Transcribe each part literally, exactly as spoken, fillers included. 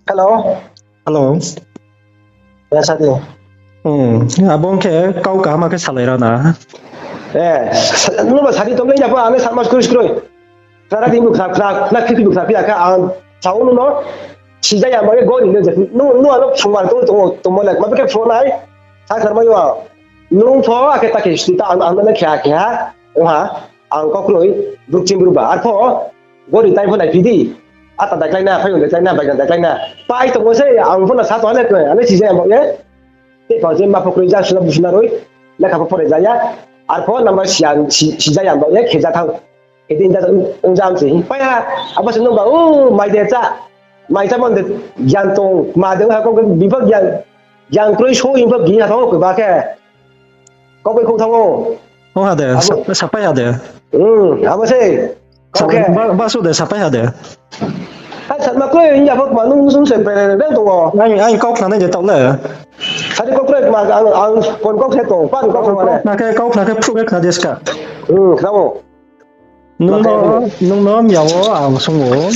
Hello. Hello. Ya, sadi. Hmm, abo ong khe kau kaham khe salai ra na. Eh, sa-, nung ba sadi tong lai ya pho, ang le sama skroi skroi. Kra di bukha, kra, na kiti bukha, pia kha, ang sao nung no, sijaya ma ye gori le je. Nung, nung ano sungwar tong, tong, tongmo le, ma khe phone ai. Sa kharma yo. Nung pho, ake ta khe sti ta, ang, ang na khe, khe, ha. Oha, ang kokroi, bruk chim bruk ba. Ar pho, gori time pho nai phi di. Ata daiklai na, phai daiklai na, bai daiklai na. Pai tongmo se, ang pho na sa to le, ale sijaya ma ye. Te pha je ma pho kroi ja, suna, suna roi. Lekha pho pore jaya. Ar pho number siya, si, sijaya ma ye, khe ja thang. Khe din ja, ong jam se. Pai ha, abo se nung ba, o, mai de cha. Mai cha mon de, gyan tong, ma de ha kong, bi pho gyan. Gyan kroi so, in pho gi ha thang, ko ba khe. Kau bai khou thang o. Ong ha de, Abo sa-, sapai ha de. Hmm, abo se. Sa-, Kau khe. ba, ba su de, sapai ha de. Hai, sa ma kroi, ya pho ma nung sung se pe re re tong o. Ai, ai, kau khna nai de tau le. Sadi kau kroi ma, ang, ang, kon kau khe tong, pan kau Kau, khe ma kau le. khna khe, kau khna khe, phruh khe khna de ska. Hmm, khna o. Nung no, Bakhe, nung no mya wo ang sung o.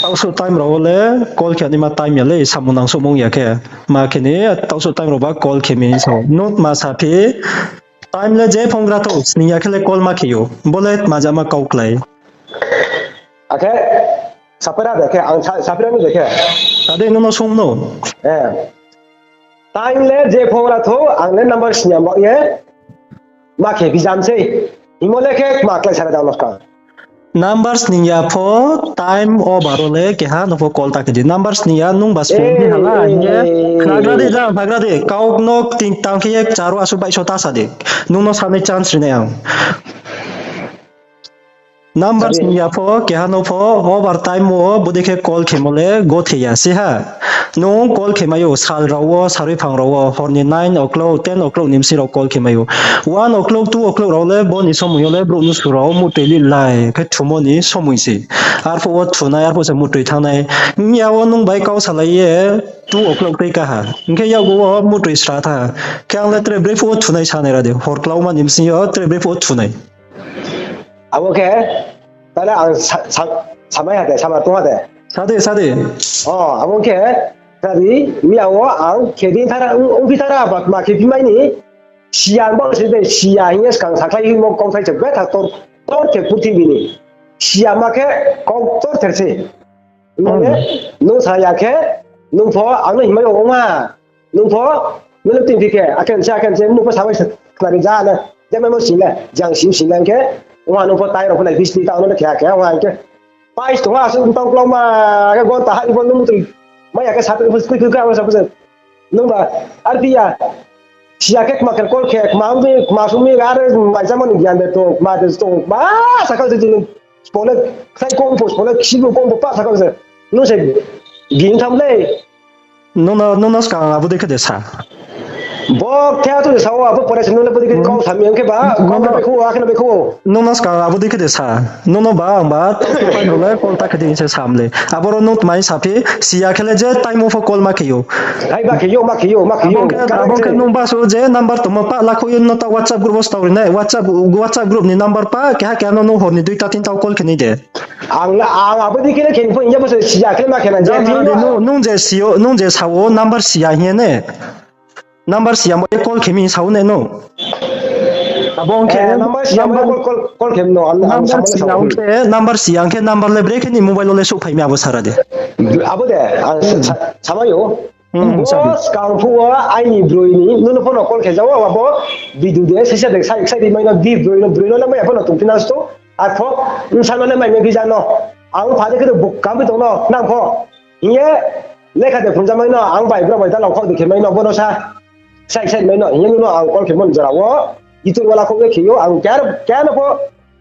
Tausu time rao wo le call khe naima time ya le, samung nang sumung ya khe. Ma khe ni, tausu time rao ba call khe mi so. Nung ma sa phi, time le je phone gra tho, sning ya khe le call ma khe yo. Bo le ma ja ma kau klái. Akhe, sapera de khe, ang sa-, sapera ni de khe. Ade nung no sung no. Eh. Time le je phone ra tho, ang le number sning ya ma ye, ma khe bijam sei. Himo le khe ma klái sara da noska. Number sning ya pho, time over o le keha no pho call ta khe di. Number sning ya nung ba sung di hala, hing ye. Khagra di, ja, khagra di. Kau no ting tang khe ye charo asu baihso ta sa di. Nung no sanai chance ri nai ang. Number sning ya pho, keha no pho, over time wo, bodei khe call khemo le, gothe ya, si ha. Nung call khe mai ou, sal rao wo, sarui phang rao wo, hor ni nine o'clock, ten o'clock ni bsing rao call khe mai ou. One o'clock, two o'clock rao le, bo ni somoi yo le, brouh nusu rao, muhtoi lilai, khe thumo ni somoi se. Arphuh wo thunai, arphuh se muhtoi thanngnai. Hing ya wo nung bai kau salai ye, two o'clock tei kaha. Hing khe yakgu wo muhtoi sra tha. Khe ang le tre brephuh wo thunai sanai ra de. Hor klauma ni bsing yo, tre brephuh wo thunai. Abo khe, tale ang sa-, sa-, samai ha de, sama tong ha de. Sa de, sa de. O, abo khe, tadi, miya wo ang khe di thara, ong, ongphi thara, ba ma khe phi mai ni, siya ang bo se de, siya hing ye skang sakhlai himo kau thai se, betha tor, tor khe purthimbi ni. Siya ma khe, kau tor ther se. Mane, nung sa ya khe, nung pho, ang no himai ong ma. Nung pho, nung le tin phi khe, akhe se, akhe se, nung pho sabai se, khnari ja na, je mai mo sing le, jang sing sing le khe, ong ha nung pho tai rao pho nai bis ni ta, nung le khe, khe, ong ha khe. Pais tong ha, asung tong kloma, khe gon ta ha, ibo nung mutri. Mai ya khe sa, pho, kui, kui, kui, sa, pho, nung ba, ar pi ya. Siya khe kma khe call khe, kma ong mi, kma sung mi, ar mai jamo ni gyan de tong, kma de tong, kma sakal de tong. Spole, sai kong po, spole, sibu kong po, pa sakal se. Nung se, ging tham le. Nung no, nung no skang abo dei khe de sa. Bo khe atu de sa o, abo pore se nung le bo dei khe kau sami ang khe ba, kau no, bekhu, akhe no bekhu. Nung no skang abo dei khe de sa. Nung no ba, ang ba, pai no le, call ta khe de se sam le. Aboro nung tmai sa phi, siya khe le je time wo pho call ma khe yo. Hai ba khe yo, ma khe yo, ma khe yo. Abo khe, abo khe nung ba so je number tongmo pa lakho yo no ta WhatsApp group wo stao ri nai. WhatsApp, WhatsApp group ni number pa, keha keha no nung hor ni duita tinta wo call khe nai de. Ang la, ang abo dei khe le khe ni pho, ya bo se siya khe ma khe na je. Nung, nung je si o, nung je sa o, number siya hing ye ne. Number siya mo ye call khe mi sa o ne no. Abo ong khe, eh, number siya mo ye call, call, call khe no, ang, ang number siya ong khe, number siya ong khe, number le bre khe ni mobile wo le souhphai mi abo sara de. Abo de, ang sa-, sa-, samai yo. Hmm, bo sabi. Skang phuh wo aini broi ni, nung no phone call khe ja o, abo video de, sisa de, sai, sai di mai no, di broi no, broi no, lamai ya phone tong phi na sto, arpho, nsa no le mai me phi ja no. Ang pha de khe de buk kam phi tong no, nang pho. Hing ye, lekha de phunja mai no, ang bai bro bai ta lau khau de khe mai no, bo no sa. Sai, sai mai no, hing ye nung no ang call khe mon jora wo, YouTube wala khau ye khe yo, ang kya, kya no pho,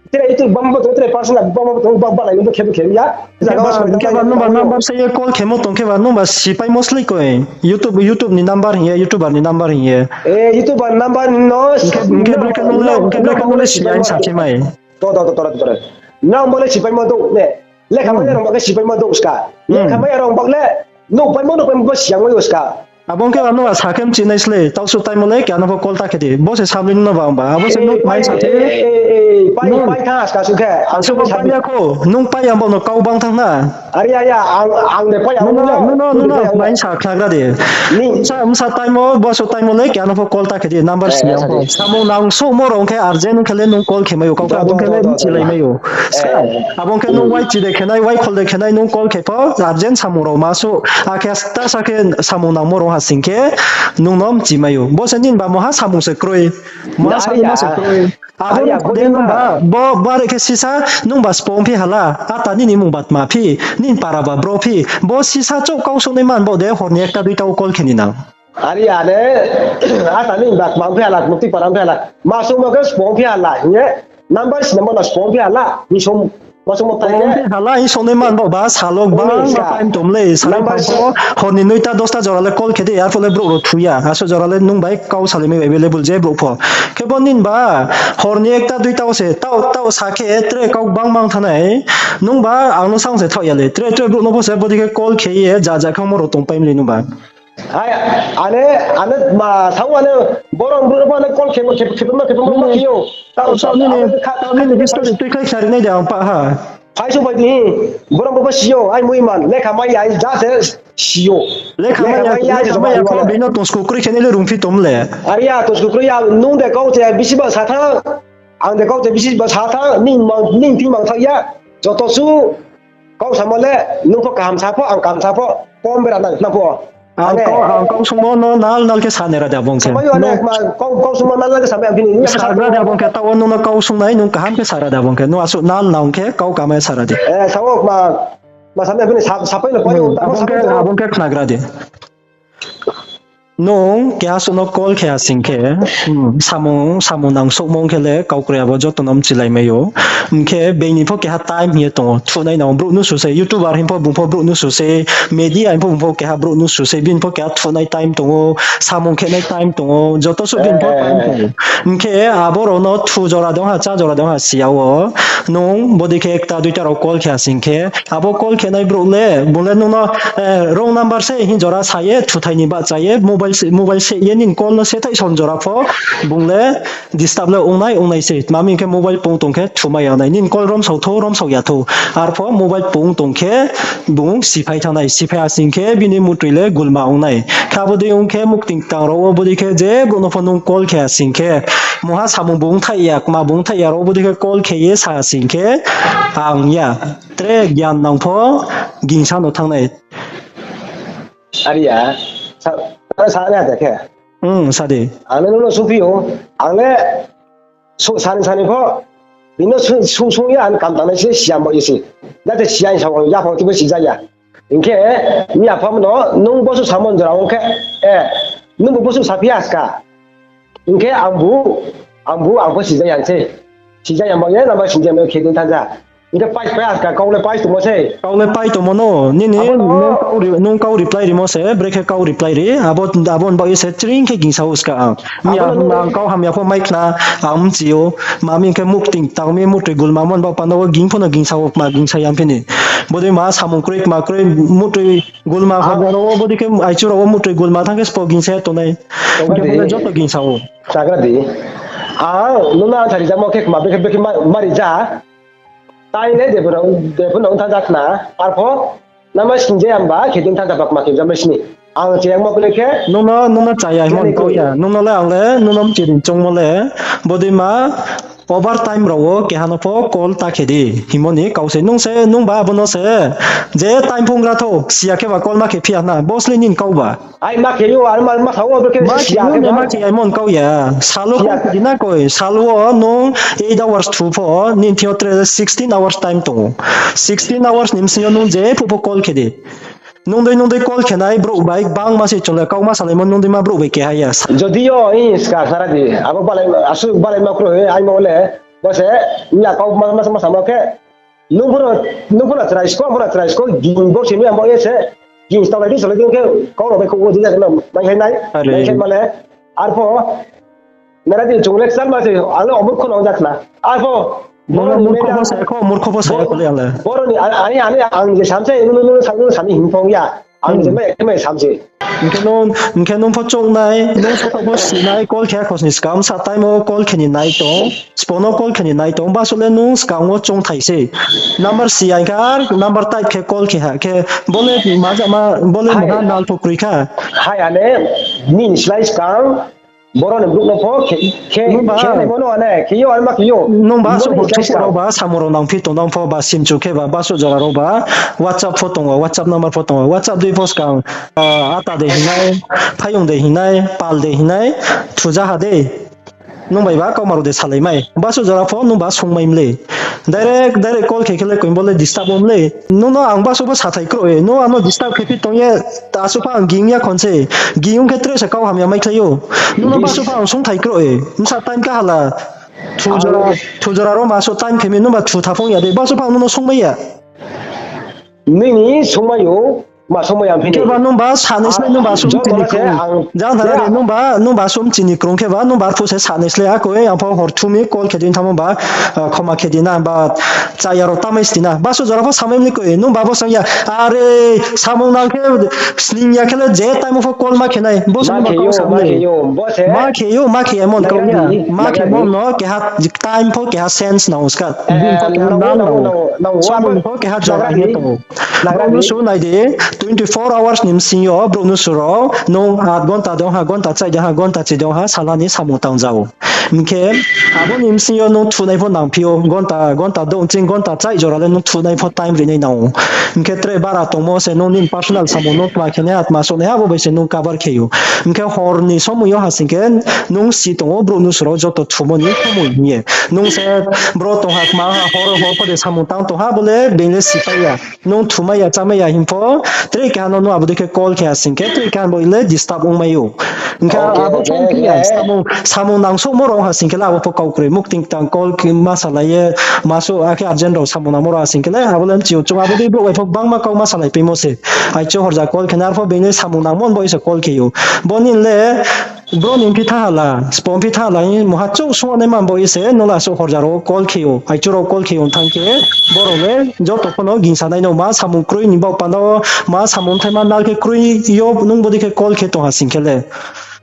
Tre YouTube bam bo tong, tre personal bam bo tong, ba, ba lai bo khe bo khe ya. Khe ba, khe ba number, number se ye call khe mo tong khe ba number sipai mo slei koi. YouTube, YouTube ni number hing ye, YouTuber ni number hing ye. Eh, YouTuber number no. Khe, khe bre khe nung le, khe bre khe nung le siya sa khe mai. To, to, to, to, to, to. Nang bo le sipai mo do ne. Lekha mai rong bak le sipai mo do ska. Lekha mai rong bak le. No pai mo, no pai mo siang mo ska. Abo ong khe ano sa khe mchinai sle, tau suh time wo le keha no pho call ta khe di. Bo se samli no ba ong ba. Abo se nung mai sa the. Pai, pai tha, ska su khe. Ang su pai ya kho. Nung pai ang bo no kau bang thang na. Ari ya ya, ang, ang de pai ang no, no, no, no, no, mai sa khlagra de. Ni. Sa, sa time wo, bo su time wo le keha no pho call ta khe di, number si ya kho. Samung nang souhmo rao ong khe urgent ong khe le nung call khe mai ou, kau khe abo ong khe le mchilai mai ou. Ska, abo ong khe nung wai chi de khe nai, wai khol de khe nai, nung call khe pho urgent samung rao ma su. Akhe ta sa khe samung nangmo rao ha sing khe nung no mchi mai ou. Bo se nini ba moha samung se kroi. Moha samung ma se kroi. Abo nung kode nung ba, bo, bo are khe sisa nung ba spong phi hala, ata nini mung ba tma phi, nini para ba bro phi, bo sisa chouh kau souhnai man bo de hor ni ekta duita wo call khe ni nang. Ari ane, ata nini ba tma phi hala, mukti para phi hala, ma sung ma khe spong phi hala, hing ye, number si number no spong phi hala, hing sung Spong phi hala, hing songnai man bo ba, salo gbangma time tom le, salai pha pho, hor ni noita dosta jora le call khe di, arphuh le brouh rao thu ya, asuh jora le nung bai kau salai mai available je brouh pho. Khe bo nini ba, hor ni ekta duita wo se, taoh, taoh sa khe tre kau gbangma ong thanng nai, nung ba ang no sang se thaoh ya le, tre tre brouh no pho se bodei khe call khe ye, ja ja khe ongmo rao tongpai mlei nung ba. Hai, ane, ane, ma, sao ane, borok brouh no pho ane call khe, khe, khe, khe, khe, khe, khe, Taoh, taoh nini, taoh nini history tui khlai khnari nai de ang pah ha. Phai sung bai di, borok bo si ou, ai mui man, lekha mai ya, ja se si ou. Lekha mai ya, lekha mai ya, kho bini no tong sku kroi khe nai le rungphi tom le. Ari ya, tong sku kroi ya, nung de kau te bisi ba sa tha, ang de kau te bisi ba sa tha, ning mang, ning thing mang thang ya, joto su, kau samo le, nung pho kaham sa pho, ang kaham sa pho, kom bera nang, nang pho. Ang kau, ang kau sungmo no nal nal khe sa nai ra de abo ong khe. Samai yo ane, ma, kau, kau sungmo nal nal khe samai ang bini, sa ra de abo ong khe, taoh wo nung no kau sungnai, nung kaham khe sa ra de abo ong khe, nung asuh nal nal ong khe, kau kamai sa ra de. Eh, sao ma, ma samai ang bini, sa, sapai no pai ou, abo ong khe, abo ong khe khnagra de. Nung keha suh no call khe ha sing khe, hmm, samung, samung nang souhmo ong khe le, kau kroi abo joto no mchilai mai ou. Hing khe being ni pho keha time hing ye tong ou, thunai nang ou, brouh nusu se, YouTuber hing pho bung pho brouh nusu se, media hing pho bung pho keha brouh nusu se, bini pho keha thunai time tong ou, samung khenai time tong ou, joto suh bini pho time tong ou. Hing khe abo rao no thu jora de ong ha, chá jora de ong ha, si ya wo. Nung bodei khe ekta duita rao call khe ha sing khe, abo call khenai brouh le, bung le nung no, eh, wrong number se hing jora sa ye, thuthai ni bahcha ye, mobile se, mobile se ye nini call no se thai som jora pho, bung le disturb le ongnai, ongnai se. Tma hing khe mobile pung tong khe thumai ya nai. Nini call romsao thou, romsao ya thou. Arpho mobile pung tong khe bung siphai thanngnai. Siphai ha sing khe bini mutroi le gulma ongnai. Khe abo dei ong khe mukting tang rao wo bodei khe je brouh no pho nung call khe ha sing khe, mungha samung bung thaih ya, kma bung thaih ya rao bodei khe call khe ye sa ha sing khe, ang ya. Tre gyan nang pho gingsa no thanngnai. Ari ya, sa, sa na de khe. Hmm, sa di. Ang le nung no suphi ou, ang le su-, sani sani pho, bini no su-, su-, sung ya, ang kam tangnai se siya mo ye se. Jate siya ni samung yaphang tibo sija ya. Hing khe, ni yaphang no, nung bosu samon jora ong khe, eh, nung bo bosu saphi ya ska. Hing khe ang bu, ang bu, ang pho sija ya se. Sija ya mo ye, nang ba sija mo ye khe din thanng ja. Hing khe pai, pai aska, kau le pai tongmo se. Kau le pai tongmo no, nini, nung kau ri-, nung kau reply rimo se, brekhe kau reply ri, abo, abo ni bagoi se chring khe gingsa ou ska ang. Miya himba ang kau hamya pho mai khna, ang mchi ou, ma mi hing khe mukting tang mi mutroi gulma mon ba panda wo ging pho no gingsa ou, ma gingsa ya phini. Bodei ma samung kroi, kma kroi, mutroi gulma hamya rao wo, bodei khe aichu rao wo mutroi gulma thanng khe spo gingsa ya tongnai. Hing khe joto gingsa ou. Sagra di. Ang nung no answer rijamo khe kma brekhe brekhe ma, ma rija. Tai le debra, debra nung thanng ja khna. Arpho, nama sing je amba, khe din thanng ja ba kma khe jama sini. Ang chiyang mo kle khe. Nung no, nung no chaya himo kau ya. Nung no le ang le, nung no mchiring chongmo le. Bodei ma, overtime rao wo keha no pho call ta khe di. Himo ni kau se, nung se, nung ba abo no se. Je time phung ra thou, siya khe ba call ma khe phiya na. Boss le nini kau ba. Ai ma khe yo, ar ma, ma sao, abo khe ma khe yo, ma khe ai mon kau ya. Salo kau khe di na koi. Salo wo nung eight hours thu pho, nini thing yo tre sixteen hours time tong ou. Sixteen hours ni bsing yo nung je phuh pho call khe di. Nung dei, nung dei call khe nai brouh bai gbangma se chole, kau ma salaimo nung dei ma brouh bai keha ya. Jodi yo, i ska sara di. Abo balai, asuh balai ma kroi, ai mo le. Bo se, ya kau ma, ma, ma samo khe. Nung pho no, nung pho no chrai sko, pho no chrai sko, ging bo simi amo ye se, ging stau lai di, solai di khe, kau rao bai kho di na, mai hai nai, mai hai ma le, arpho, nara di chung lecture ma se, ang le omur kho no jak na, arpho, murkho pho sa kho, murkho pho sa kho le ang le. Boro ni, ani, ani, ang je sam se, nung, nung, nung, nung sami hing phong ya. Ang je mai, mai sam se. Hing khe nung, hing khe nung pho choung nai, nung sa pho si nai, call khe khosni skang, sa time wo call khe ni nai tong, spo no call khe ni nai tong, basuh le nung skang wo choung thai se. Number si ya hing khe ar number type khe call khe ha, khe bo le ma ja ma, bo le maha nal pho kroi kha. Hai ane, nini slái skang, Boro ni brouh no pho khe, khe, khe nai bo no ane, khe yo, ane ma khe yo. Nung ba asuh hor thupu rao ba, samung rao nangphi tong nang pho ba, simchu khe ba, basuh jora rao ba, WhatsApp pho tong o, WhatsApp number pho tong o, WhatsApp dei pho skang, ah, ata de hingnai, phaiyong de hingnai, pal de hingnai, thuja ha de. Nung bai ba kauma rao de salai mai. Basuh jora pho nung ba sungmai mle. Direct, direct call khe khe le koing bo le disturb ong mle. Nung no ang basuh pho sathai kro e. Nung ano disturb khe phi tong ye, asuh pho ang ging ya khon se. Ging ong khe tre se kau hamya mai khlai ou. Nung no basuh pho ang sungthai kro e. Bsa time ka hala. Thu jora, thu jora rao ma asuh time khe mi nung ba thu tha phung ya de. Basuh pho ang nung no sungmai ya. Nini sungmai ou. Ma sungmai ya phini. Khe ba nung ba sanai slái nung ba sum chini krung. Jang thara de nung ba, nung ba sum chini krung khe ba nung ba arphuh se sanai slái ako e ang pho hor thumi call khe di thanngmo ba, ah, khoma khe di na ba chaya rao tamai sti na. Basuh jora pho samai mle koi, nung ba bo sang ya, are, samung nang khe, sning ya khe le je time pho call ma khe nai, bo se nung ba kau sa mle. Ma khe yo, ma khe emon kau ya. Ma khe emon no, keha time pho keha sense nang ou ska. Din pho keha nang ou. Samung pho keha jora hing ye tong ou. Brouh no su nai di, twenty four hours ni bsing yo brouh no su rao, nung aat gonta de ong ha, gonta chai de ong ha, gonta chi de ong ha, sala ni samung tang za ou. Hing khe, abo ni bsing yo nung thunai pho nangphi ou, gonta, gonta douh ching, gonta chai jora le nung thunai pho time ri nai nang ou. Hing khe tre bara tongmo se nung nini personal samung nung tma khe nai ha, tma souh nai ha, abo bai se nung cover khe ou. Hing khe hor ni somoi yo ha sing khe, nung si tong ou, brouh no su rao joto thumo ni somoi hing ye. Nung se bro tong ha, kma ha, hor, hor pho de samung tang tong ha, bo le being le sipai ya. Nung thumai ya, chámai ya hing pho, tre keha no nung abo dei khe call khe ha sing khe, tre keha bo le disturb ongmai ou. Hing khe abo chung khe ya, samung, samung nangsouhmo rao ha sing khe le abo pho kau kroi. Mukting tang call khe ma salai ye, ma souh akhe urgent rao samung nangmo rao ha sing khe le, abo le mchi ou. Chung abo dei brouh bai pho gbangma kau ma salai paimo se. Aichu horja call khe na, arpho being le samung nangmo bo se call khe ou. Bo ni le, Bro ni mphi tha hala, spo mphi tha hala, mungha chouh sung naima bo ye se, nung le asuh horja rao call khe ou, aichu rao call khe ou thanng khe, boro le joto pho no gingsa nai no, ma samung kroi ni baoh panda wo, ma samung thaima nal khe kroi yo, nung bodei khe call khe tong ha sing khe le.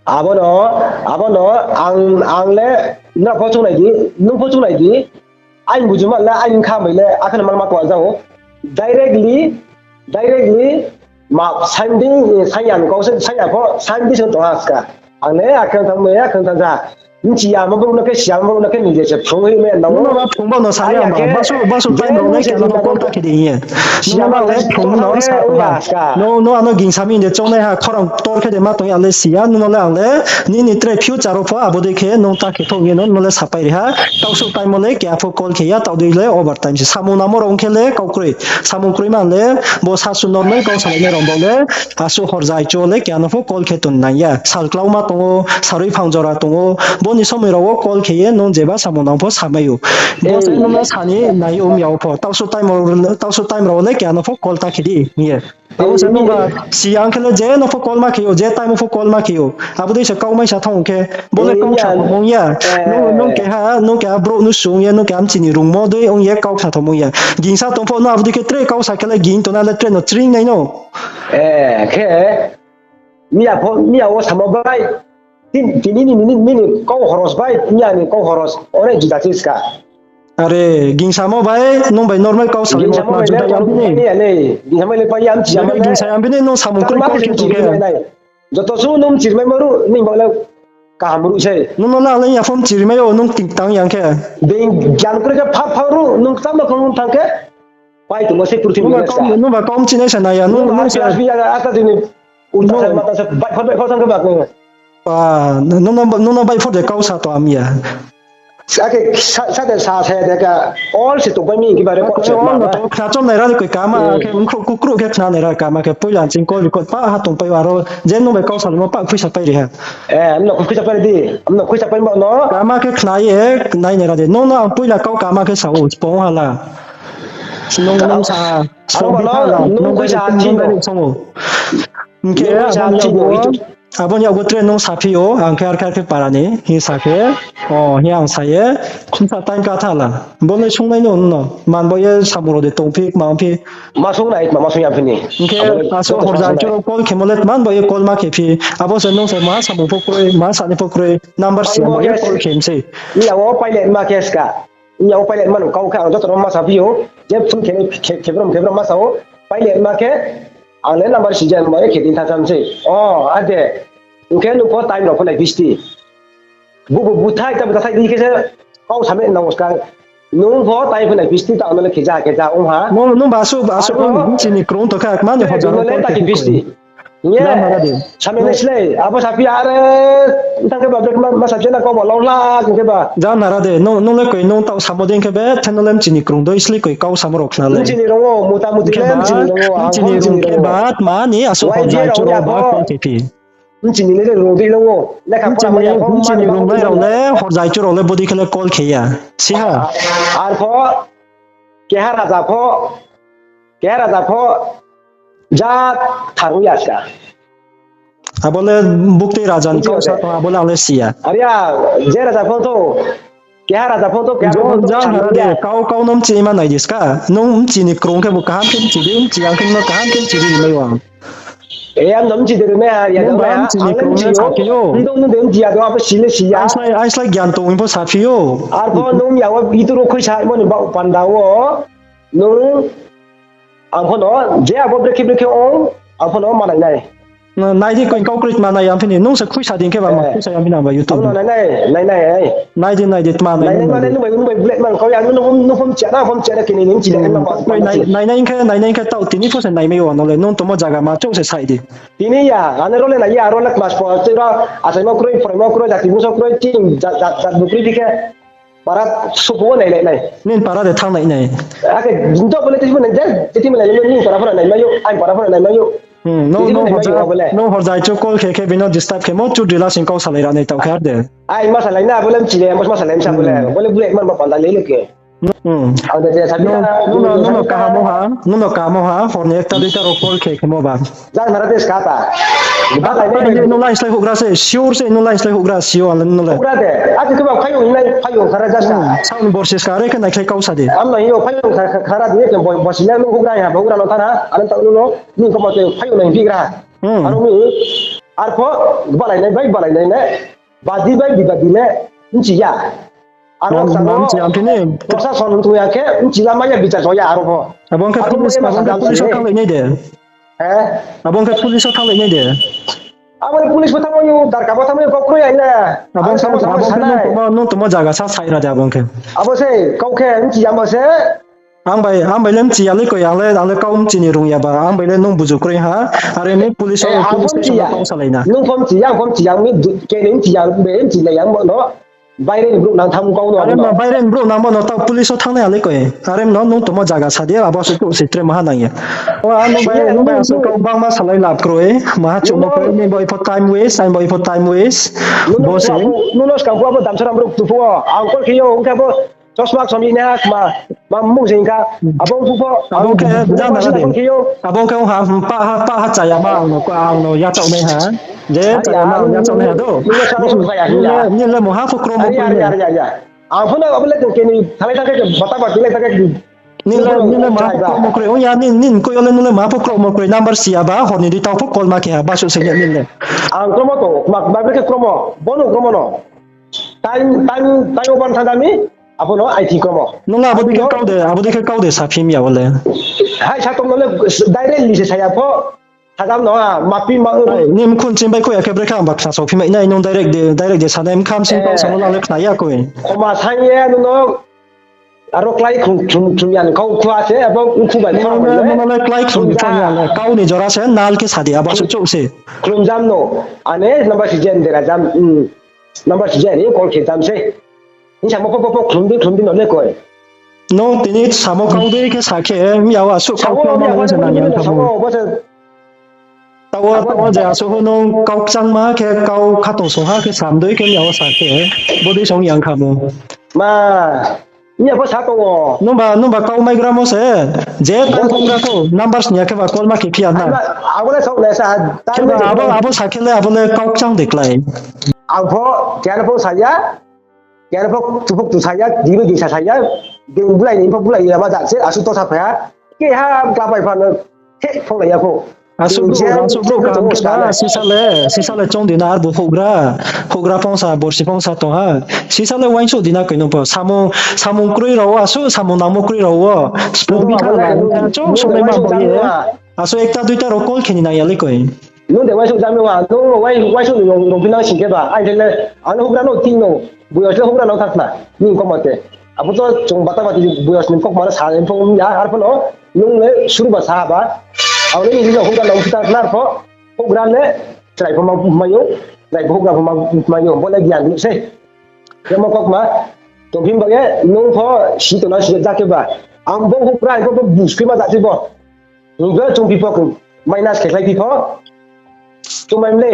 Abo no, abo no, ang, ang le, nung pho chung nai di, nung pho chung nai di, aini bujima le, aini kha bai le, akheno malma kua jao. Directly, directly, ma, saimdi, saimya ni kau se, saimya pho, saimdi se tong ha ska. Ang le, akheno thanng mai, akheno thanng sa. Nchi ya ma brouh no khe, siya ma brouh no khe, nije se phrung hoi mai nang. Nung no ba phrung ba no sa ya ma, basu, basu time rao nai khe no call ta khe di ye. Nung no ba le phrung no sa ya. No, no ano gingsa mi de choungnai ha, khorang tor khe de ma tong ya le siya, nung no le ang le, nini tre future rao pho, abo dei khe nung ta khe thong ye no, no le sapai ri ha. Taosuh time wo le keha pho call khe ya, taoh dei le over time se. Samung nangmo rao ong khe le kau kroi. Samung kroi man le, bo sasu normal kau salai nai rao bo le, asuh horja aichu le keha no pho call khe tong nang ya. Sal klauma tong ou, sarui phang jora tong ou, bo ni somoi rao wo call khe ye nung jeba samung nang pho samai ou. Bo se nung no sani nai ou mya ou pho. Taosuh time rao, taosuh time rao le keha no pho call ta khe di hing ye. Abo se nung ba, siya ong khe le je no pho call ma khe ou, je time pho call ma khe ou. Abo dei se kau mai sa thanng khe, bo le kau sa tongmung ya. Nung, nung keha, nung keha brouh no sung ye, nung keha mchini rungmo dei ong ye kau sa tongmung ya. Gingsa tong pho no abo dei khe tre kau sa khe le ging tong na le tre no chring nai no. Khe, miya pho, miya wo samo bai. Tini, tini, nini, nini kau horos bai, miya ni kau horos, onek juda se ska. Are, gingsamo bai, nung bai normal kau salai mo, gingsamo bai juda le ya bini. Gingsamo bai le pai ya, mchi ya bini. Gingsamo bai le nung samung kroi kau khe chiri mai nai. Joto su nung chiri mai mo ru, nini bo le kaham ru se. Nung no la le ya phone chiri mai ou, nung ting tang yang khe. Being gyan kroi khe pha pha ru, nung tamo khong tang khe. Pai tongmo se purthimbi nung ba kau, nung ba kau mchinai sa nai ya, nung, nung sa. Asbi ya, ata dini. Ulta sa, mata sa, bai phone, bai phone tang khe ba khe. Pa, nung no, nung no bai phone de kau sa to am ya. Sa khe, sa, sa de sa, sa de ka, all se tong bai mi, ki ba record se all ma no ba. To khna chom nai ra de koi kama, khe mkhru kukru khe khna nai ra kama, khe poila ching call record pa ha tong pai aro, je nung bai kau sa mo pa khui sa pai ri ha. Eh, amno khui sa pai di, amno khui sa pai mo no. Kama khe khna ye, nai nai ra de. Nung no ang poila kau kama khe sa ou, spong hala. Nung, nung sa, aro ba no, nung khui sa, nung khui sa, nung khui sa, nung khui sa, nung khui sa, nung khui sa, Abo ni yago tre nung saphi ou, ang khe ar khe ar khe para ni, hing sa khe, o, hing ang sa ye, khumsa time ka tha la. Bo le sungnai no, no, man bo ye samung rao de tongphi, kma phi. Ma sung nai, ma, ma sung ya phi ni. Hing khe, abo le aso joto horja sungnai. Churo call khemo le, man bo ye call ma khe phi. Abo se nung se ma samung pho kroi, ma sa ni pho kroi, number si ma ye call khe mse. Ni yago pilot ma khe ska. Ni yago pilot ma no kau khe ang joto no ma sa phi ou. Je phone khe, khe, khe brom, khe brom ma sa ou. Pilot ma khe, ang le number si je ma ye khe din tha sam se. O, ade. Hing khe nung pho time rao pho nai phi sti. Bu, bu, bu thai, ta bu ta thai di khe se kau same nang skang. Nung pho tai pho nai phi sti ta ano le khe ja, khe ja ong ha. Nung, nung ba su, ba su, nung chini krung to kha, mani hoja no le ta khe phi sti. Ye, same nai slei, abo saphi are, tang khe ba, ma, ma sa je na kau ba, long la, khe ba. Jang nara de, nung, nung le koi, nung tau samo dei khe be, theno le chini krung do, isli koi kau samo rao khna le. Chini rong o, muta muti le chini rong o, ang chini rong khe ba, mani aso hoja churo ba, kau khe phi. Nchini le rung dei lo wo. Lekha pora maya pho nchini rung nai rao le, horjai chu rao le, bodi khe le call khe ya. Si ha. Ar pho, keha raja pho, keha raja pho, ja thang ya ska. Abo le bukti raja ni kau sa tong, abo le ang le si ya. Are ya, je raja pho to, keha raja pho to, keha raja pho to, ja thang ya. Kau, kau no mchini ma nai di ska. Nung mchini krung khe bo kaham khe mchi di, mchi yang khe no kaham khe mchi di, mai wang. E, ang no mchi de rune ha, ya no ha, ang le mchi yo. Nung de mchi ya do, abo si le si ya. Aislai, aislai gyan tong pho saphi ou. Ar pho nung ya wo, itu ro khui sa, mo ni ba panda wo. Nung, ang pho no, je abo brekhe brekhe ong, ang pho no ma nai nai. Nai di koi kau kri ma nai yang phini, nung se khui sa ding khe ba ma khui sa yang phini ang ba YouTube. Ang no nai nai, nai nai, ai. Nai di, nai di, tma nai nai, nai nai, nung bai, nung bai black man, kau ya, nung, nung, nung phom chia na, phom chia na, kini nung chia na, ma, nai nai khe, nai nai khe tau tini pho se nai mai yo no le, nung tomo jaga ma chouh se sai di. Tini ya, ane ro le nai ya, ro le class four, tei ro, asai mo kroi, phrai mo kroi, jati bung so kroi, ching, jat, jat, jat bung kroi di khe. Para supu wo nai nai nai. Nin para de thang nai nai. Ake, jing to bole tei mo nai, je, tei mo nai, nin para phora nai mayo, ain para phora nai mayo. Hmm, no, no, horjai, no horjai chu call khe khe bino disturb khe mo chu dila sing kau salai ra nai tau khe ar de. Ai, ma salai na, bole mchi le, ma salai msa bole, bole bule man ba panda le le ke. Hmm. Ang de je sabi na, no, no, no, kaham ha, no, no, kaham ha, hor ni ekta duita ro call khe khe mo ba. Jang nara de ska ta. Ba lai nai, no lai slai hugra se, sure se, no lai slai hugra, sio ang no lai. Hugra de, ati khe ba phayung nai, phayung khara jasa. Hmm, sound borsi ska, are khe nai khlai kau sa de. Am no yo phayung khara de, ke borsi nai no hugra ya, ba hugra no thana, ang ta no, ni ko ma te phayung nai bigra. Hmm. Aro mi, ar pho, ba lai nai, bai ba lai nai nai. Badi bai bibadi le, mchi ya. Aro sa no, mchi ya phini. Prosason tong ya khe, mchi ya ma ya bichar so ya aro pho. Abo khe police, abo khe police o thang lai nai de. He? Abo khe police o thang lai nai de. Abo ni police bo thang yo, darka bo thang yo, kau kroi ya na. Abo khe, abo khe nung tongmo, nung tongmo jaga sa sai ra de abo khe. Abo se, kau khe, mchi ya mo se. Ang bai, ang bai le mchi ya le koi, ang le, ang le kau mchi ni rung ya ba, ang bai le nung buju kroi ha, are mi police o, police station o kau salai na. Nung phom chi ya, phom chi ya, mi du-, ke ni mchi ya, be mchi le yang mo no. Baire ni brouh nang tham kau no. Are no, baire ni brouh nang bo no tau police o thang nai ya le koi. Are no, nung tongmo jaga sa di, abo se tu se tre maha nang ya. O, ang nung bai, nung bai asuk kau bangma salai lab kroi, maha chumo kroi, ni bo ipho time waste, ang bo ipho time waste. Bo se. Nung no skang phu abo damsara brouh tu phu o, ang kol khe yo, ong khe bo. Chosma ksom ni na kma, ma mung sing kha. Abo phu pho, abo khe jana abo khe yo. Abo khe ha, pa ha, pa ha chaya ma ang no, ang no ya chau nai ha. Je chaya ma ang ya chau nai ha do. Ni le, ni le mo ha phu krom mo krom. Ang phu no abo le tong keni, thalai thang khe, bata bati lai thang khe. Ni le, ni le ma phu krom mo krom. O ya, ni, ni koi o le, ni le ma phu krom mo krom. Number si ya ba, hor ni di tau phu call ma khe ha, ba su se ni le. Ang krom mo to, ma, ba khe krom mo, bono krom mo no. Time, time, time over thang kami, abo no I T kromo. Nung abo dei khe kau de, abo dei khe kau de sa phim ya bo le. Hai sa tong no le direct ni se sa ya pho. Thagam no ha, mapi ma. Ai, ni mkhun chim bai kho ya khe brekhe ang ba khna so phim nai nung direct de, direct de sa nai mkham sing kau sa no le khna ya koi. Khoma sa ye nung no. Aro klái khlum, khlum, khlum ya ni kau khua se, abo khubai khlum ya le. Kau ni jora se, nal khe sa di, abo se chouh se. Khlum jam no, ane number si jen dera jam, hmm. Number si jen ni call khe jam se. Ni samo po, po, po, khlum di, khlum di no le koi. No, tini samo kau dei khe sa khe, mi awa su kau khe ma se nang yang kha mo. Tawo, tawo je aso ho no kau kchangma khe kau khatong song ha khe sam dei khe mi awa sa khe, bo dei song yang kha mo. Ma. Ni apho sa tong o. Nungba, nungba kau maigramo se. Je tang tong ra kho, number sni ya khe ba call ma khe phi ya na. Abo le sok le sa, tang khe ba abo, abo sa khe le abo le kau kchang de klái. Ang pho, keha no pho sa ya. Keha no pho, tu pho tu sa ya, di no di sa sa ya. Di bulai ni pho bulai ya ba ja se, asu to sa pha ya. Keha kla pai pha no, the phone lai ya kho. Asuh brouh, asuh brouh kaham khe ba, sisa le, sisa le chong di na, arbo houhgra, houhgra phongsa, borsi phongsa tong ha. Sisa le uaingsouh di na koi nung pho. Samung, samung kroi rao wo, asuh samung nangmo kroi rao wo. Spo bikha la, chong somai ma bo ye. Asuh ekta duita rao call khe ni nang ya le koi. Nung de uaingsouh jam nung ha, nung uai-, uaingsouh ni rong, rong phi nang sing khe ba. Ai le, ang houhgra no tin no, boyos le houhgra no thak na, ni kok mate. Abo to chung bata bati boyos ni kok mano sa, phone ya, ar phone no, nung le suru ba sa ba. Ang le ni houhgra no phi thak na pho. Houhgra le, chrai pho ma, ma yo, chrai pho houhgra pho ma, ma yo, bo le gian se. Khe mo kok ma, tong phi ba ye, nung pho, si to na si ja khe ba. Ang bo houhgra, ang bo bus khe ma ja se bo. Nung bo chung phi pho, minus khe khlai phi pho. Chung mai mle.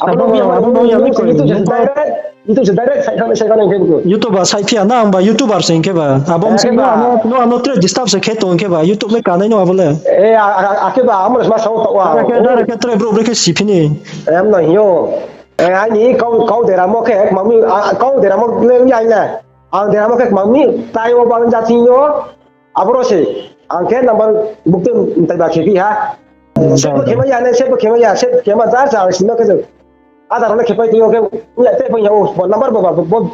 Abo no, abo no, YouTube se direct, YouTube se direct, sai kha, sai kha nang khe. YouTube ba sai phi ya na, ang ba YouTuber se khe ba. Abo msing no ano, no ano tre disturb se khe tong khe ba. YouTube le kanai no abo le. E, a, a, a, khe ba, amo ma sao to wa. Dara khe, dara khe tre brouh bre khe si phi ni. Em no hio. E, aini kau, kau deramo khe, kmang mi, a, kau deramo le ya na. Ang deramo khe kmang mi, tai o bang jati yo. Aboro se, ang khe number bukte mtai ba khe phi ha. Save bo khe mai ya, ne save bo khe mai ya, save khe ma ja, ja, ang sima khe jeng. Ada rao le khe pai tong yo khe, ya te pai ya o, bo number bo ba, bo,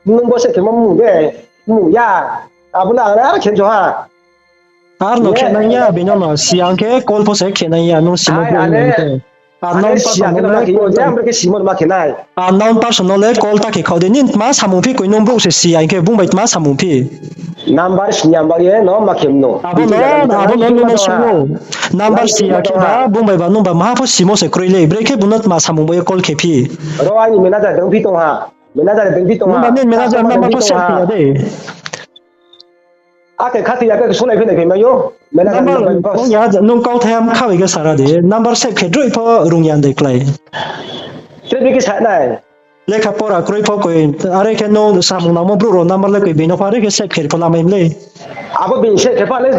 nung bo save khe ma mung de, mung ya. Abo le ang le ar khe jo ha. Ar no khe nang ya, bini no si ang khe call pho se khe nang ya, nung simo bo nang khe. Unknown person no le call ta khe khau de, nini tma samung phi koi nung brouh se si ya hing khe bung bai tma samung phi. Number si ya ba ye no ma khe mno. Abo no, abo no nung no sung ou. Number si ya khe ba bung bai ba nung ba maha pho simo se kroi le, brekhe bung no tma samung bo ye call khe phi. Ro aini manager deng phi tong ha. Manager deng phi tong ha. Nung ba nini manager number pho save khe ya de. Akhe khathoi ya khe solai phi nai phai mai yo. Manager number number pho. Ong ya, nung kauthai ham kha bai khe sara de. Number save khe droi pho rung ya de klái. Tre bikhe sa nai. Lekha pora kroi pho koi. Are khe nung samung nangmo brouh rao number le koi bini no pho are khe save khe pho lamai mle. Abo bini save khe pha le,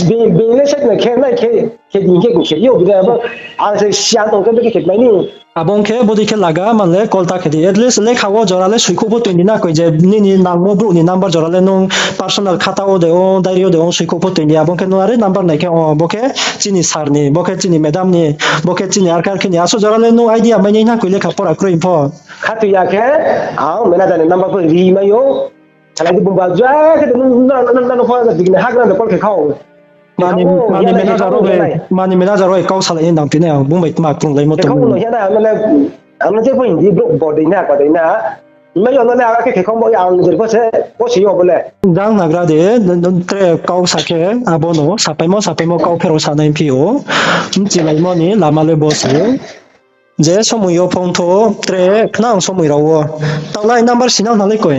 bini, bini le save nai khe nai khe, khe bini khe khe yo bini abo. Ang se siya tong khe bikhe khe mai ni. Abo ong khe bodei khe laga man le call ta khe di. At least lekha wo jora le soikhouh pho toing di na koi je nini nangmo brouh ni number jora le nung personal khata wo de ong, diary wo de ong soikhouh pho toing di. Abo ong khe nung are number nai khe, o, bo khe chini sir ni, bo khe chini madam ni, bo khe chini ar khe ar khe ni. Asuh jora le nung idea mai nai na koi lekha pora kroi pho. Khathoi ya khe, ang manager ni number pho ri mai ou. Salai di bung ba ja khe de nung, nung, nung, nung, nung phone dikna hagra de call khe khau. Mani, mani manager rao bai, mani manager rao bai kau salai ni nang phi nai, bung bai tma krung lai mo tong. Khau no ya na, ano le, ano je pho hindi brouh bo dei na, ko dei na. Mai yo no le, akhe khe khau bo ya, ang jer pho se, pho se yo bo le. Jang nagra de, tre kau sa khe, abo no, sapaimo, sapaimo kau pherao sa nai phi ou. Mchilaimo ni lama le bo se. Je somoi yo phone tho, tre khnang somoi rao wo. Taoh lai number si nang nalai koi.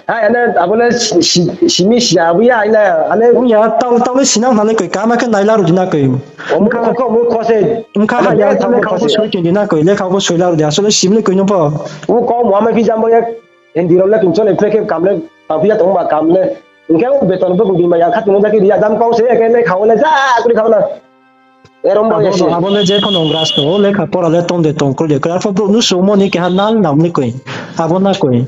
Hai, ane, abo le si, si, simi si ya, abo ya, ane, ane. Ong ya, taoh, taoh le si nang nalai koi, kama khe nai la ru di na koi. Omo kho, omo kho se. Ong kha ha ya, lekha pho soi di na koi, lekha pho soi la ru di, asole sim le koi no pho. O kau mo amai phi jam bo ya. Hindi rao le kung chole phe khe kam le, tang phi ya tong ba kam le. Ong khe o beton pho kung di ma ya kha tong ja khe ri ya jam kau se, khe lekha wo le ja kri khau na. Erom bo ya se. Abo le je pho nung gras tong, lekha pora le tong de tong kroi de. Kra pho brouh nu sungmo ni keha nal nam ni koi. Abo na koi.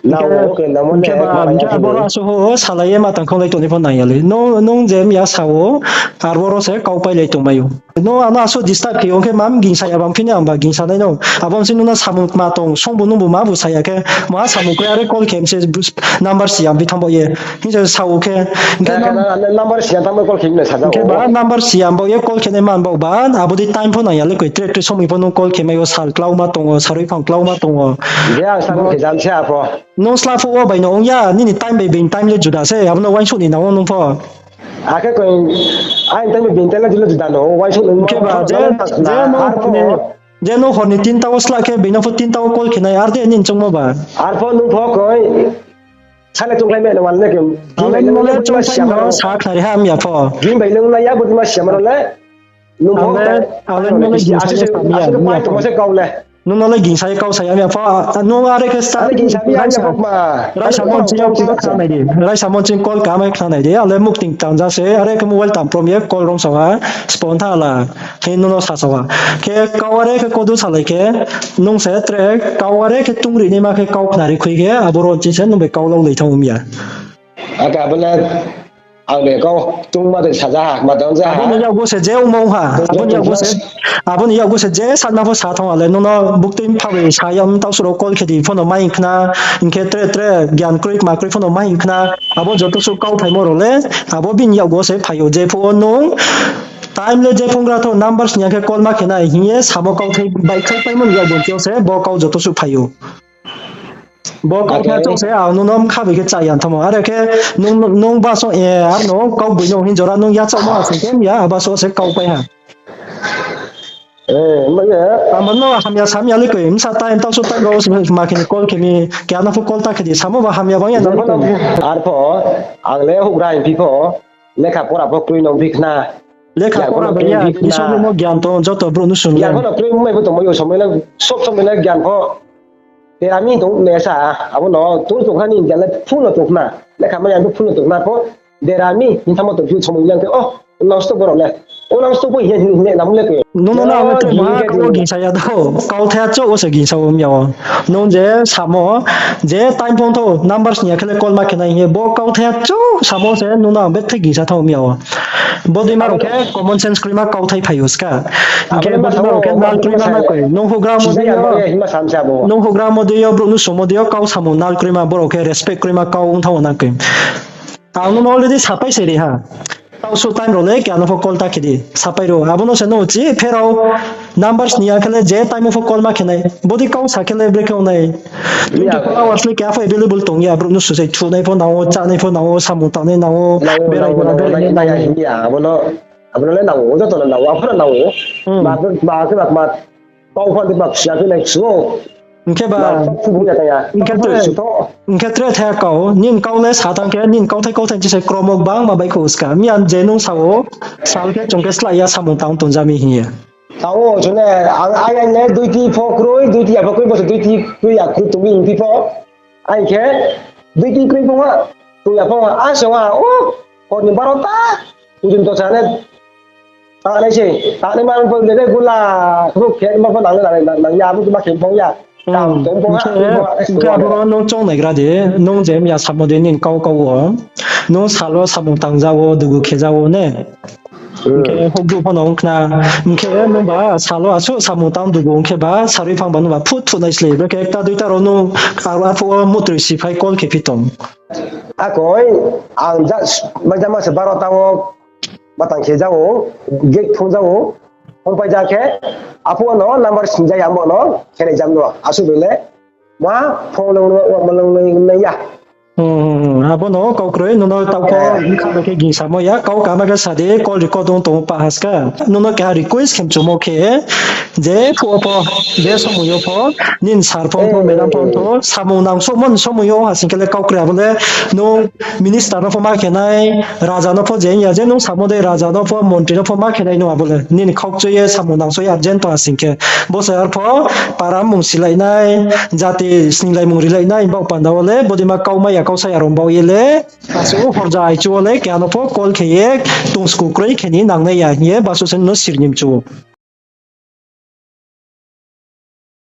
Nao, okay, namo le. Hing khe ba, hing khe abo asuh ho, salai ye ma tang khong lai tong ni pho nang ya le. Nung, nung je mi ya sa ou, ar boro se kau pai lai tong mai ou. Nung ano asuh disturb khe, ong khe mam gingsa ya bang phi ni ang ba gingsa nai no. Abo se nung na samung ma tong, song bu nung bu ma bu sa ya khe, ma samung khe are call khe se number si ya bi thang bo ye. Hing je sa ou khe, hing khe number si ya thang bo call khe ni sa ja ou. Hing khe ba number si ya bo ye call khe nai man bo ba, abo dei time pho nang ya le koi, tre tre somoi pho nung call khe mai ou, sal klau ma tong ou, saroi phang klau ma tong ou. Je ang sa khe jam se apho. Nung sla phuh wo bai no ong ya, nini time bai bini time le juda se, abo no uaingsouh ni nang ou nung pho. Akhe koi, aini time bai bini time le juda, juda no, uaingsouh nung. Khe ba, je, je no, je no hor ni tinta wo sla khe, bini pho tinta wo call khe nai, ar de nini chungmo ba. Ar pho nung pho koi, sale chungkhlai mai no wal ne khe. Bini bai le chungkhlai no sa khnari ha, am ya pho. Bini bai le nung lai ya, bo di ma siya ma no le. Nung pho, ang le, ang le nung le gingsa le sa mi ya, asuh se kau le. Nung no le gingsa ye kau sa ya mi ya pho, a, nung are khe start. Are gingsa mi ya, raisa, ya pho ma. Raisa mon ching yo call khna nai di. Raisa mon ching call kama khna nai di. Ale mukting tang ja se. Are khe mobile tang prom ye call rong sa ha. Spon tha la. Khe nung no sa sa ha. Khe kau are khe kodu salai khe. Nung se tre kau are khe tungri ni ma khe kau khna ri khui khe. Abo ro ching se nung bai kau lau lai thang mi ya. Aka abo le ang de kau tungma de saja ha, ma tang ja ha. Abo ni yakgu se je ongmo ha. Abo ni yakgu se, abo ni yakgu se je satna pho sa thang ale, nung no bukti pha bai sa ya, tau suro call khe di, phone no mai khna, hing khe tre tre gyan kroi, ma kroi phone no mai khna, abo joto su kau phaimo ro le, abo bini yakgu se phai ou, je phuh wo nung, time le je phone gra tho, number sni ya khe call ma khe nai, hing ye samo kau thai, bai khai paimo ni yakgu se, bo kau joto su phai ou. Bo kau khe chouh se, ang nung no mkha bai khe cha ya thamo. Are khe nung, nung ba so, e, ar no kau bui no hin jora nung ya chouh no asing khe ya, aba so se kau pai ha. Eh, ma ye. Amo no hamya samya le koi, msa time, tau so time ro, ma khe ni call khe ni, kya no pho call ta khe di, samo ba hamya bang ya na. Ar pho, ang le houhgra hing phi pho, lekha pora pho kroi no phi khna. Lekha pora bai ya, Isor no gyan tong, joto brouh no sung ya. Gyan pho no kroi mai pho tongmai yo, somoi le, sob somoi le gyan pho. Tera mi tong ne sa, abo no, tong tong kha ni gyan le phul no tong khna. Lekha mai ya pho phul no tong khna pho. Dera mi, hing thamo tong phi somoi le, oh, nang sto borok le. Oh, nang sto bo hing, hing, hing, nang le koi. Nung no na, oh, tong ma, kau gingsa ya do. Kau thai ya chouh wo se gingsa wo mi ya o. Nung je samo, je time phone tho, number sni ya khe le call ma khe nai hing ye, bo kau thai ya chouh samo se, nung no ang bethe gingsa thang mi ya o. Bodei ma rao khe common sense kroima kau thai phai ou ska. Hing khe bodei ma rao khe nal kroima na koi. Nung houhgra mo dei yo, nung houhgra mo dei yo, brouh no sungmo dei yo, kau samung nal kroima, borao khe respect kroima kau ong thang ou na koi. Ang nung no already sapai se ri ha. Tau so time rao le kya no pho call ta khe di. Sapai ro. Abo no se no chi pherao number sni ya khe le je time pho call ma khe nai. Bodei kau sa khe le brekhe ong nai. Twenty four hours le kya pho available tong ya. Brouh no susai thunai pho nang ou, chánai pho nang ou, samung tangnai nang ou, berai gora berai nai nang ou. Abo no, abo no le nang ou, joto no nang ou, aphano nang ou. Ma, ma khe ma, ma, kau phan de ma siya khe nai su. Hing khe ba, hing khe tre thai ya kau, nini kau le sa tang khe, nini kauthai kauthai chi se kromo gbangma baihkhouh ska. Miyan je nung sa ou, sal khe chung khe slái ya samung tang tong ja mi hing ye. Tao, chung ne, ang, ai, ai ne, duiti pho kroi, duiti ya pho kroi, bo se duiti kroi ya kroi tong mi hing phi pho. Ai khe, duiti kroi pho ha, tong ya pho ha, a se ha, o, hor ni baro ta, ujun to sa ne, ta nai se, ta nai ma pho le, le, gula, khruh khe, ma pho nang, nang, nang, nang ya, ma khe pho ya. Hing khe aboro nung choung naigra di, nung je miya samo de nini kau kau wo, nung sal wo samung tang ja wo, dugu khe ja wo ne. Hing khe houhdu pho no ong khna, hing khe nung ba sal wo asuh samung tang dugu ong khe ba, sarui phang ba nung ba phut phut nai sle, brekhe ekta duita rao nung, aro arphuh wo mutroi siphai call khe phi tong. Akoi, ang ja, ma jama se baro ta wo, batang khe ja ou, gate phung ja ou, phung pai ja khe, aphuh no number sing ja ya mo no, khe nai jam no, asuh bai le, ma phone nang no, ma nang no, nang ya. Abo no kau kroi, nung no tau pho, bkha bai khe gingsamo ya, kau kama khe sa di, call record ong tong pa ha ska. Nung no keha request khe mchumo khe, je phuh wo pho, je somoi yo pho, nini sir pho, madam pho, samung nang somoi, somoi yo ha sing khe le kau kroi abo le, nung minister no pho ma khe nai, raja no pho je ya je nung samo de raja no pho, montri no pho ma khe nai nung abo le. Nini khaukchoi ye samung nang so ye urgent tong ha sing khe. Bo se arpho para mung silai nai, jati sninglaimung rilai nai, baoh panda wo le, bodei ma kau mai ya, kau sa ya rong baoh ye le, asuh horja aichu wo le, keha no pho call khe ye, tong sku kroi khe ni nang nai ya hing ye, basu se no sir ni mchu.